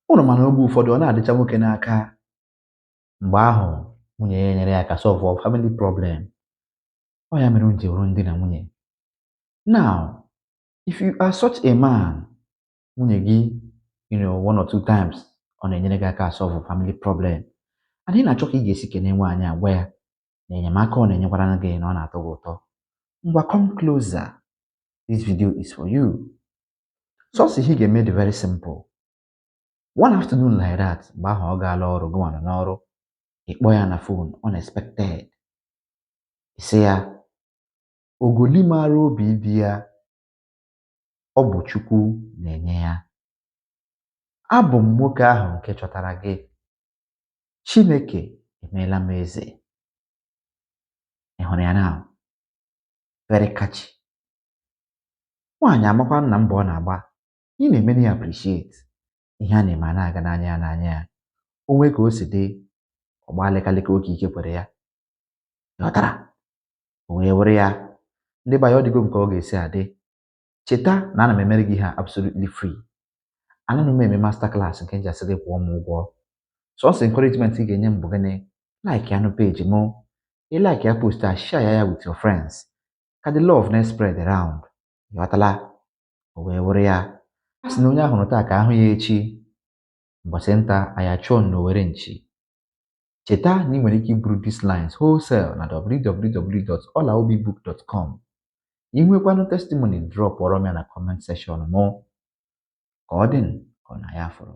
Ụnụ mana oge ụfọdụ ọ na-adịcha nwoke n'aka mgbe ahụ nwunye ya enyere ya aka solve family problem. Ọ ya mere unu ji bụrụ ndị na nwunye. Now, if you are such a man, nwunye gị, one or two times ọ na-enyere gị aka solve family problem, and ị na-achọ ka ị ga-esi kene nwaanyị a, gwa ya na enyemaka ọ na-enyekwara gị na ọ na-atọ gị ụtọ, ngwa, come closer, this video is for you. Sọsọ ihe ị ga-eme dị very simple. One afternoon like that, mgbe ahụ ọ gaala ọrụ, gị nwa nọ n'ọrụ, ị kpọọ ya na phone unexpected, ị sị ya, "Ogoli mara obi di ya, ọ bụ Chukwu na-enye ya. Abụ m nwoke ahụ nke chọtara gị. Chineke emeela m eze." Ị hụrụ ya now? Very catchy. Nwaanyị amakwa na mbọ ọ na-agba, ị na-eme ya appreciate. Ihe a na-eme a na-aga n'anya ya n'anya ya. O nwee ka o si dị, ọ gbaa lịkalịka oke ike kwere ya. Ghọtara? O wee were ya. Ndị be anyị, ọ dịgo nke ọ ga-esi adị. Cheta na ana m emere gị ihe a absolutely free. Anaghị m eme master class nke m ji asị gị kwụọ m ụgwọ. Sọsọ encouragement ị ga-enye m bụ gịnị? Like ya nụ page mụ. Ị like ya post a, share ya with your friends. Ka the love na spread around. Ghọtala? O wee were ya. A sị na onye ahụrụ taa ka ahụ ya echi. Mbọsị nta anyị achụọ n'Owere nchi. Cheta na ị nwere ike iburu these lines wholesale na www.olaobibook.com. Ị nwekwanụ testimony, drop ọrọ m ya na comment section mụ. Ka ọ dị, ka ọ na ya fọrọ.